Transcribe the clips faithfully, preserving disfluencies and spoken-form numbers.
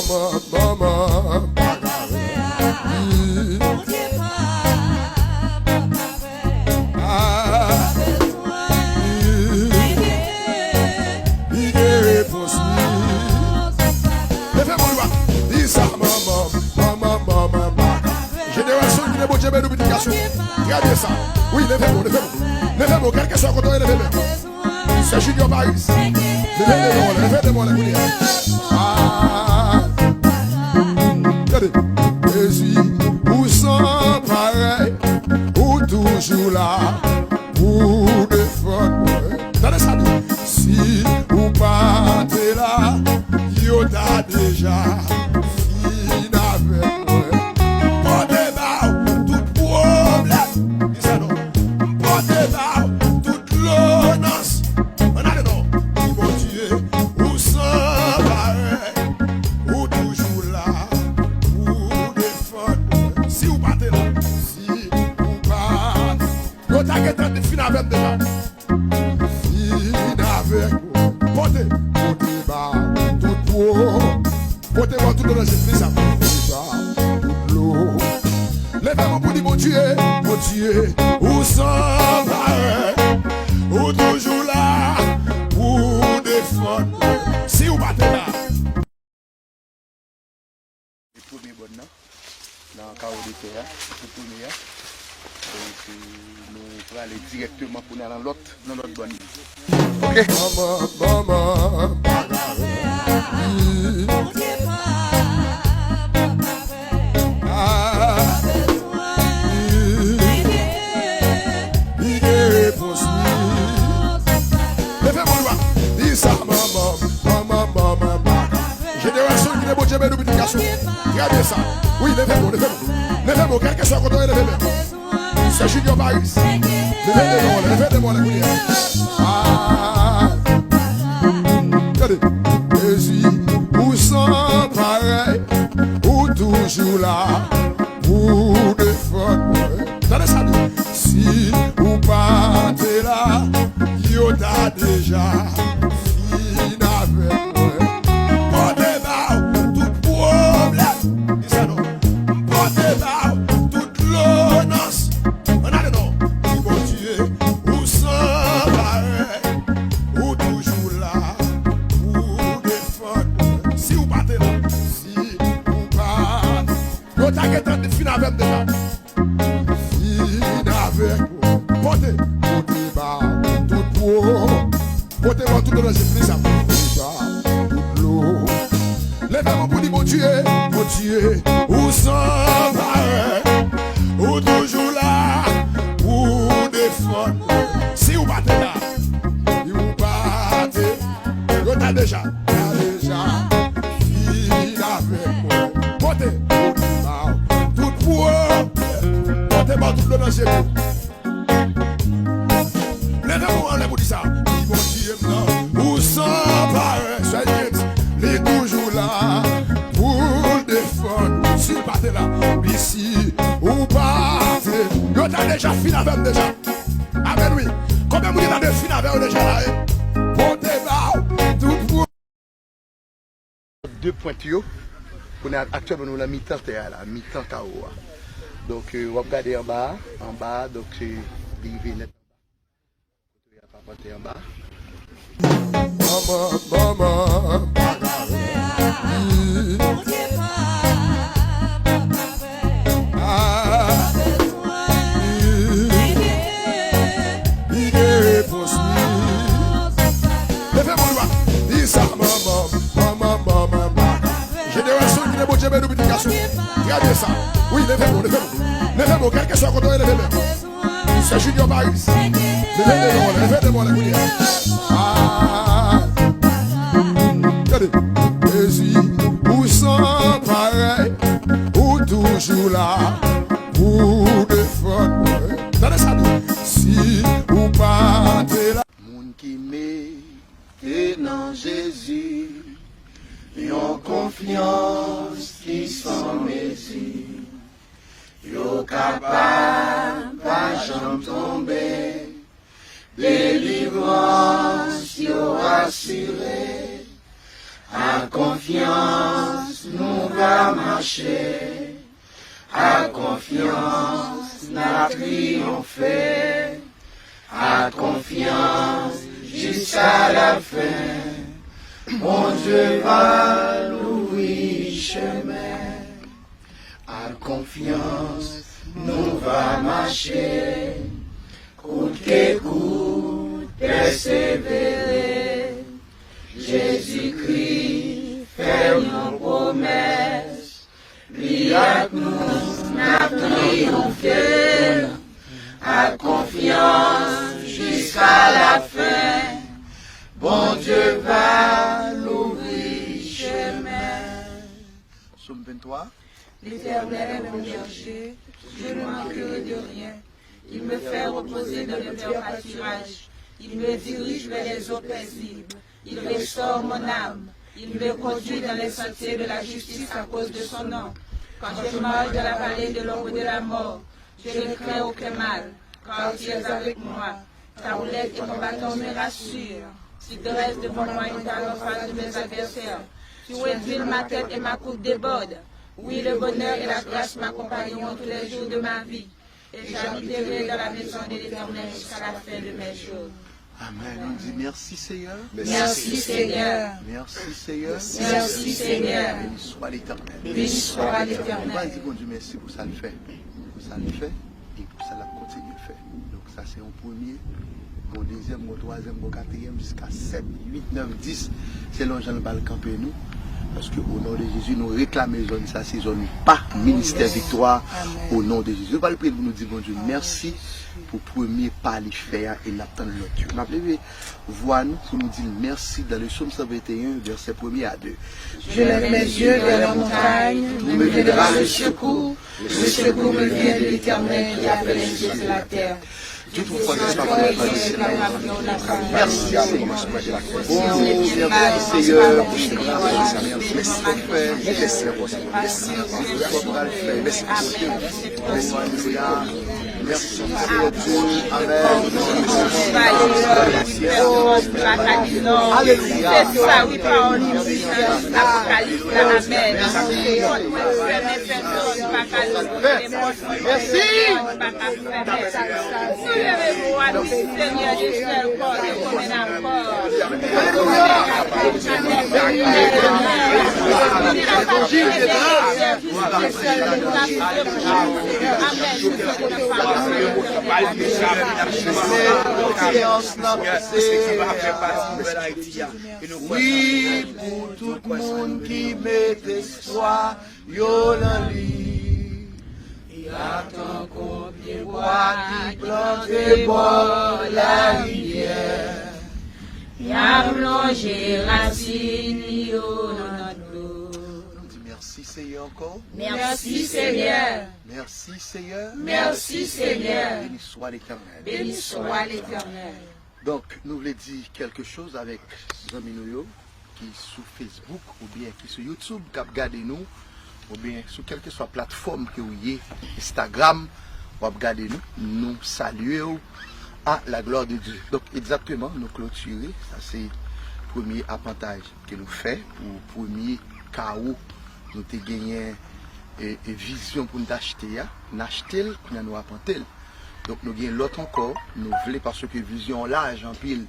Manman, manman, pa ka fè a. Bondye pa, pa ka fè a. Ah, li gen, li gen repons li. Leve men w, di sa, manman, manman, manman, pa ka fè a. Jenerasyon ki gen Bondye beni w, pitit gason. Trè byen sa. Wi, leve men w, leve men w. Leve men w, kèlkeswa kote w ye, leve men w. Sè Junior Paris. Leve de bò, leve de bò, leve de bò. Ah. Gade. Jezi, ou san parèy, ou toujou la pou defann mwen. Tande sa byen. Si ou pa te la, yo ta deja fin avèk mwen. Pote ba w tout pwoblèm. Di sa non. Pote ba w tout lonans. Ann ale non. Di Bondye, ou san parèy. Ou toujou la pou defann mwen. Si ou pa te la, si ou pa, yo ta gentan fin avè m deja. Fin avèk mwen. Pote, pote ba tout pwo. Pote ba tout danje, plis sa. Pote ba tout lo. Leve men w pou di Bondye, Bondye, ou san parèy. Ou toujou la pou defann mwen. Si ou pa te la. Premye bòn nan, nan kawo de tè a, pou premye a. Donk, euh, nou prale dirèkteman pou n al nan lòt, nan lòt bòn nan. Ok. Manman, manman, pa ka fè a. Bondye pa, pa ka fè a. Ah, li gen, li gen repons li. Leve men w, di sa, manman, manman, manman, pa ka fè a. Jenerasyon ki gen Bondye beni w, pitit gason. Trè byen sa. Wi, leve men w, leve men w. Leve men w, kèlkeswa kote w ye, leve men w. Sè Junior Paris. Leve de bò, leve de bò, kounye a. Ah. Gade. Jezi, ou san parèy, ou toujou la pou defann mwen. Tande sa byen. Si ou pa te la, yo ta deja fin avèk mwen. Pote ba w tout pwoblèm. Di sa non. Pote ba w tout lonans. Ann ale non. Di Bondye, ou san parèy. Ou toujou la pou defann mwen. Si ou pa te la, si ou pa, yo ta gentan fin avè m deja. Fin avèk mwen. Pote, pote ba tout pwo. Pote ba tout danje, plis sa. Pote ba tout lo. Leve men w pou di Bondye, Bondye, ou san parèy. Ou toujou la pou defann mwen. Si ou pa te la, si ou pa te, yo ta deja, ta deja fin avèk mwen. Pote, pote ba tout pwo. Pote ba tout lo nan je pou. Leve men w anlè pou di sa. Di Bondye m nan, ou san parèy, Seyè, li toujou la pou l defann ou. Si l pa te la, pi si ou pa te, yo ta deja fin avè m deja. Amèn, wi. Konbyen moun ki ta dwe fin avè yo deja la, e? Pote ba w tout pwo. De pwent yo, kounye a aktyèlman nou nan mitan tè a la, mitan kawo a. Donk, euh, w ap gade anba a, anba a, donk, euh, li rive nèt. Kote y ap apante anba a. Manman, manman, pa ka fè a. Bondye pa, pa ka fè a. Ah. Li gen, li gen repons li. Leve men w, di sa, manman, manman, manman, manman. Jenerasyon ki gen Bondye beni w, pitit gason. Trè byen sa. Wi, leve men w, leve men w. Leve men w, kèlkeswa kote w ye, leve men w. Sè Junior Paris. Leve de bò, leve de bò, kounye a. Ah. Gade. Jezi, ou san parèy, ou toujou la pou defann mwen. Tande sa byen. Si ou pa te la. Moun ki mete nan Jezi yon konfyans ki san mezi, yo kapab pa janm tonbe. Delivrans yo asire ak konfyans nou va mache, ak konfyans n a triyonfe, ak konfyans jiska lafen, Bondye va louvri chemen. Ak konfyans nou va mache, kout ke kout, pèsevere. Jezikri fè yon pwomès, li ak nou n ap triyonfe, ak konfyans jiska lafen, Bondye va louvri chemen. Sòm venntwa. L'Éternel est mon berger, je ne manquerai de rien. Il me fait reposer dans de verts pâturages. Il me dirige vers les eaux paisibles. Il restaure mon âme. Il me conduit dans les sentiers de la justice à cause de son nom. Quand je marche dans la vallée de l'ombre de la mort, je ne crains aucun mal, car tu es avec moi. Ta houlette et ton bâton me rassurent. Tu dresses devant moi une table en face de mes adversaires. Tu réduis ma tête et ma coupe déborde. Oui, le bonheur et la grâce m'accompagneront tous les jours de ma vie, et j'habiterai dans la maison de l'Éternel jusqu'à la fin de mes jours. Amen. On dit merci Seigneur. Merci Seigneur. Merci Seigneur. Merci Seigneur. Béni soit l'Éternel. Béni soit l'Éternel. Nou va di Bondye mèsi pou sa l fè. Pou sa l fè e pou sa l ap kontinye fè. Donk sa se yon premye. Gon dezyèm, gon twazyèm, gon katriyèm, jiska sèt, uit, nèf, dis, selon jan l pral kanpe nou. Paske o non de Jezi, nou reklame zòn sa, se zòn pa Ministè Viktwa. O non de Jezi. Nou pral priye pou nou di Bondye mèsi pou premye pa li fè a e n ap tann lòt yo. N ap leve vwa nou pou nou di l mèsi dans le psaume cent vingt et un, vèsè premye a de. Je lève mes yeux vers la montagne, d'où me viendra le secours. Le secours me vient de l'Éternel qui a fait les cieux et la terre. Tout pouvoir de sa parole, merci Seigneur. Oh, merci Seigneur. Merci Papa. Merci Papa. Merci Papa. Merci Papa. Merci Seigneur Dieu. Amen. Alelouya. Merci. Alelouya. Levanjil de gras. Wi, pou tout moun ki met espwa yo nan li. Y a tankou pye bwa ki plante bò larivyè. Y a plonje rasin yo nan dlo. Nou di mèsi Seyè ankò. Merci Seigneur. Merci Seigneur. Merci Seigneur. Béni soit l'Éternel. Béni soit l'Éternel. Donk, nou vle di kèlke choz avèk zanmi nou yo ki sou Facebook oubyen ki sou YouTube k ap gade nou, oubyen sou kèlkeswa platfòm ke w ye, Instagram, w ap gade nou, nou salye w à la gloire de Dieu. Donk, egzakteman, nou klotire, sa se premye apantaj ke nou fè pou premye kawo nou te genyen e, e vizyon pou n t achte a, n achte l, kounye a nou apante l. Donk nou gen lòt ankò, nou vle paske vizyon an laj anpil.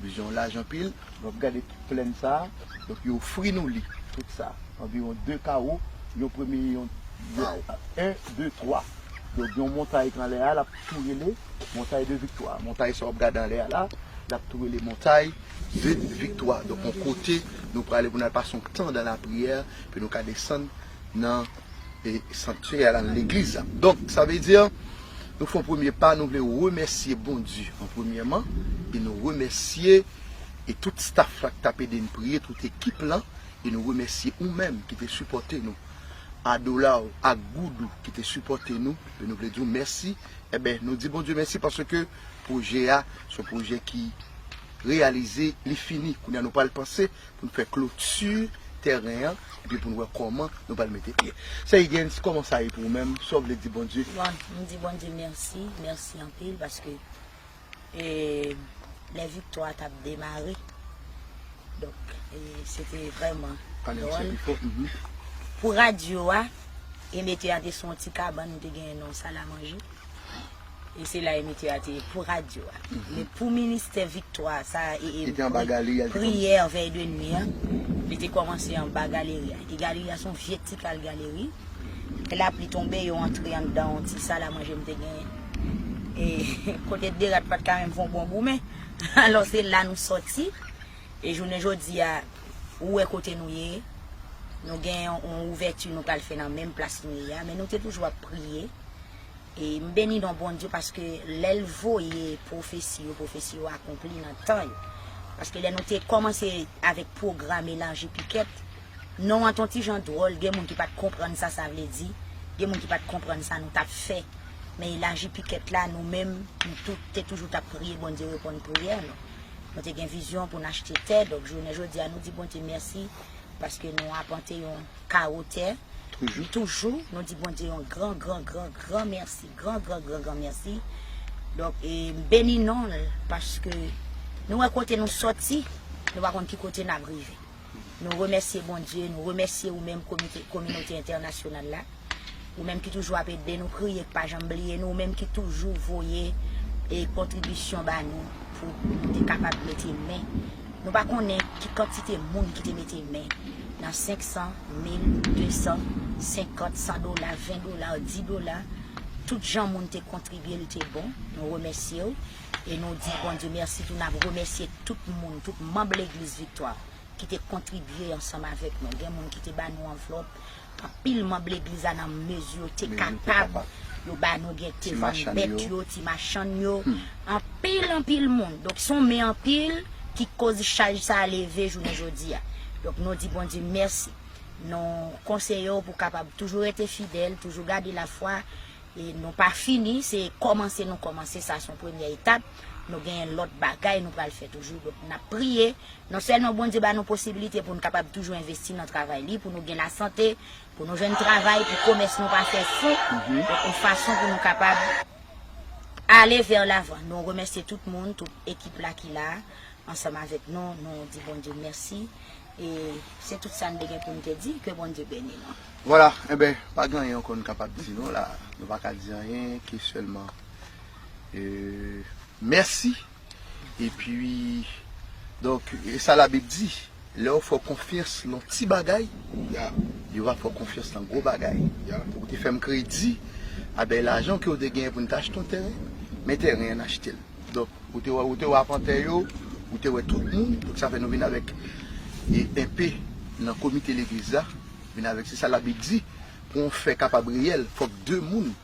Vizyon an laj anpil, nou ap gade tout plèn sa a. Donk yo ofri nou li, tout sa. Anviwon de kawo, yon premye, yon, yon, en, de, twa. Donk yon montay k anlè a, l ap tou rele Montay de Viktwa. Montay sa w ap gade anlè a la, l ap tou rele Montay de Viktwa. Donk yon kote nou prale pou n al pase yon tan dan lapriyè, pou nou ka desann nan e sanktyè a, nan legliz la. Donk, sa vle di, nou fè yon premye pa, nou vle remèsye Bondye an premyèman, e nou remèsye e tout staff la ki t ap ede n priye, tout ekip lan, e nou remèsye ou menm ki te sipòte nou, a dola w, ak goud ou ki te sipòte nou, e nou vle di w mèsi. Enben, nou di Bondye mèsi paske pwojè a, se yon pwojè ki reyalize, li fini. Kounye a nou pral panse pou n fè kloti tèren an, epi pou n wè kòman nou pral mete pye. Sè Higgins, kòman sa ye pou ou menm? Sa w vle di Bondye? Bon, m di Bondye mèsi, mèsi anpil, paske, e, lè viktwa t ap demare. Donk, e, se te vrèman dwòl. Pale yon ti pifò. Mhm. Pou radyo a, emetè a te sou yon ti kabann, nou te gen non Salamanje. E se la emetè a te ye pou radyo a. Men pou ministè Viktwa sa, e, e, Li te anba pri-, galeri a, li te priyè vèy de nwi an, li te kòmanse anba galeri a. E galeri a se yon vye ti kal galeri. Lè lapli tonbe, yo antre anndan yon ti Salamanje m te genyen. E kote de rat pa t ka menm fè yon bon goumen. Alò, se la nou sòti. E jounen jodi a, ou wè kote nou ye. Nou gen yon, yon ouvèti nou pral fè nan menm plas nou ye a, men nou te toujou ap priye. E m beni non Bondye paske lè l voye pwofesi yo, pwofesi yo akonpli nan tan yo. Paske lè nou te kòmanse avèk pwogram elaji pikèt, non an t on ti jan dwòl, gen moun ki pa t konprann sa sa vle di, gen moun ki pa t konprann sa nou t ap fè. Men elaji pikèt la, nou menm, nou tout te toujou t ap priye Bondye reponn priyè nou. Nou te gen vizyon pou n achte tè, donk jounen jodi a nou di Bondye mèsi paske nou apante yon kawo tè. Toujou. Toujou, nou di Bondye yon gran, gran, gran, gran mèsi, gran, gran, gran, gran mèsi. Donk, e, m beni non l, paske nou wè kote nou sòti, nou pa konn ki kote n ap rive. Nou remèsye Bondye, nou remèsye ou menm komite, kominote entènasyonal la. Ou menm ki toujou ap ede nou, priye k pa janm bliye nou, ou menm ki toujou voye, e, kontribisyon ba nou pou nou te kapab mete men. Nou pa konnen ki kantite moun ki te mete men nan senk san, mil, de san, senkant, san dola, ven dola, dis dola. Tout jan moun te kontribye, li te bon. Nou remèsye w. E nou di Bondye mèsi tou. N ap remèsye tout moun, tout manm Legliz Viktwa ki te kontribye ansanm avèk nou. Gen moun ki te ba nou anvlòp. Anpil manm legliz la nan mezi yo te kapab, yo ba nou, gen te vann bèt yo, ti machann yo. Anpil, anpil moun. Donk, se yon men anpil ki koz chaj sa a leve jounen jodi a. Donk, nou di Bondye mèsi. Nou konseye w pou w kapab toujou rete fidèl, toujou gade lafwa. E nou pa fini, se kòmanse nou kòmanse, sa se yon premyè etap. Nou genyen lòt bagay nou pral fè toujou. Donk, n ap priye, non sèlman Bondye ba nou posibilite pou n kapab toujou envesti nan travay li, pou nou gen lasante, pou nou jwenn travay, pou komès nou pa fè fon, donk yon fason pou nou kapab ale vè lavan. Nou remèsye tout moun, tout ekip la ki la, ansanm avèk nou, nou di Bondye mèsi. E se tout sa n te gen pou n te di, ke Bondye beni nou. Vwala, enben, pa gen anyen ankò nou kapab di non la, nou pa ka di anyen, ke sèlman, e, mèsi. Epi, donk, e sa Labib di, lè yo fè w konfyans nan ti bagay, yo va fè w konfyans nan gwo bagay. Ou te fè m kredi a bèy lajan ke w te genyen pou n te achte yon tèren, men tèren an achte l. Donk, ou te wè, ou te wè apantè yo, ou te wè tout moun, donk sa fè nou vin avèk, e, enpe nan komite legliz la, vin avèk, se sa Labib di, pou yon fè kapab reyèl, fòk de moun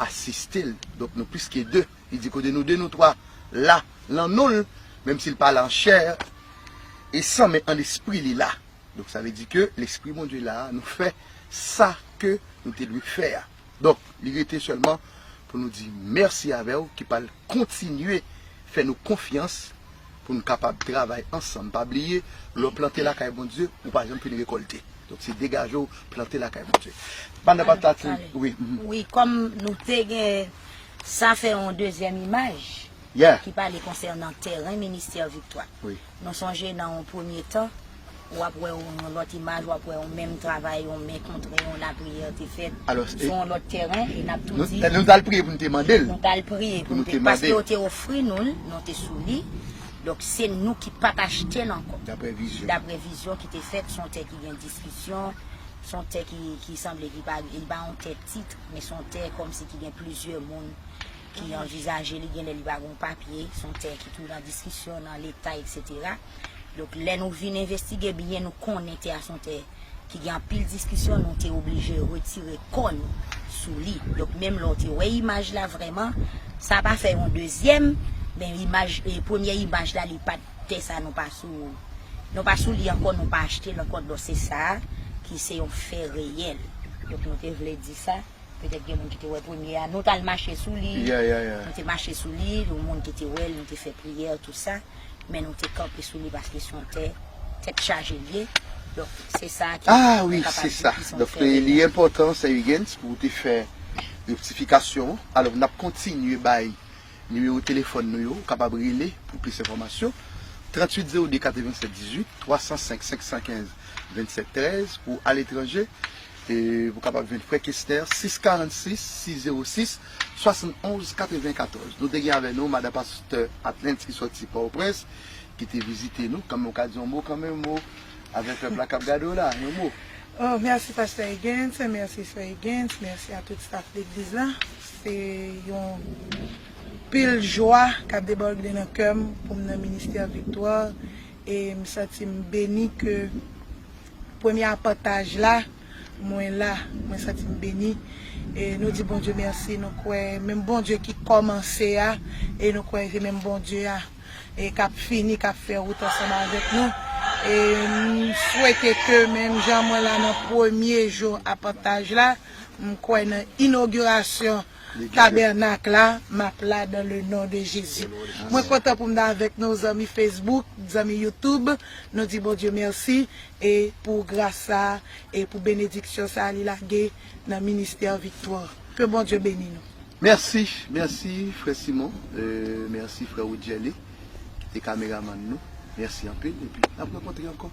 asiste l. Donk, nou plis ke de. Li di, kote nou de, nou twa la, nan non l, menm si l pale an chè e san, men an lespri li la. Donk, sa vle di ke Lespri Bondye la, nou fè sa ke nou te dwe fè a. Donk, li rete sèlman pou nou di mèsi avè w ki pral kontinye fè nou konfyans pou nou kapab travay ansanm. Pa bliye, lè w plante lakay Bondye, ou pa janm fin rekòlte. Donk, se degaje w, plante lakay Bondye. Pandan pa ta tou, wi. Wi, kòm nou te gen, sa fè yon dezyèm imaj ki pale konsènan tèren ministè Viktwa. Nou sonje nan yon premye tan, w ap wè yon, yon lòt imaj, w ap wè yon menm travay, yon men kontre, yon lapriyè te fèt sou yon lòt tèren, e n ap tou di, nou t al priye pou nou te mande l. Nou t al priye pou nou te, paske yo te ofri nou l, nou te sou li. Donk, se nou ki pa t achte l ankò. Daprè vizyon. Daprè vizyon ki te fèt, se yon tè ki gen diskisyon, se yon tè ki, ki sanble ki pa, li pa yon tè tit, men se yon tè kòmsi ki gen plizyè moun ki anvizaje li, genlè li pa gen papye, se yon tè ki tou nan diskisyon, nan leta, etsetera. Donk, lè nou vin envestige byen, nou konnen tè a se yon tè ki gen anpil diskisyon, nou te oblije retire kò nou sou li. Donk, menm lè w te wè imaj la vrèman, sa pa fè yon dezyèm, men imaj, e, premyè imaj la, li pa t tè sa, nou pa sou, nou pa sou li ankò, nou pa achte l ankò. Donk, se sa ki se yon fè reyèl. Donk, nou te vle di sa. Petèt gen moun ki te wè premye a. Nou t al mache sou li. Nou te mache sou li. Yon moun ki te wè l, nou te fè priyè, tou sa. Men nou te kanpe sou li paske se yon tè, tèt chaje l ye. Donk, se sa ki, ah wi, se sa. Donk, li enpòtan, Sè Huguens, pou w te fè rektifikasyon an. Alò, n ap kontinye bay nimewo telefòn nou yo, ou kapab rele pou plis enfòmasyon. tranntuit zewo de katrevennsèt dizuit, twa san senk senk san kenz vennsèt trèz pou aletranje. E ou kapab jwenn frè Kester, sis karannsis sis zewo sis swasannonz katrevenkatòz. Nou te gen avèk nou madan pastè Atlantis ki sòti Pòtoprens, ki te vizite nou. Kanmenm, ou ka di yon mo kanmenm, mo avèk pèp la k ap gade w la, yon mo. Oh, mèsi pastè Higgins, mèsi frè Higgins, mèsi a tout staff legliz la. Se yon pil jwa k ap debòde nan kè m pou m nan ministè Viktwa. E m santi m beni ke premye apantaj la, mwen la, mwen santi m beni. E nou di Bondye mèsi, nou kwè menm Bondye ki kòmanse a, e nou kwè se menm Bondye a e k ap fini, k ap fè wout ansanm avèk nou. E m swete ke menm jan mwen la nan premye jou apantaj la, m kwè nan inogirasyon tabènak la, m ap la dans le nom de Jésus. Mwen kontan pou m nan avèk nou, zanmi Facebook, zanmi YouTube. Nou di Bondye mèsi e pou gras sa e pou benediksyon sa li lage nan ministè Viktwa. Ke Bondye beni nou. Mèsi, mèsi frè Simon, euh, mèsi frè Woodjelly ki te kameramann nou. Mèsi anpil epi n ap rankontre ankò.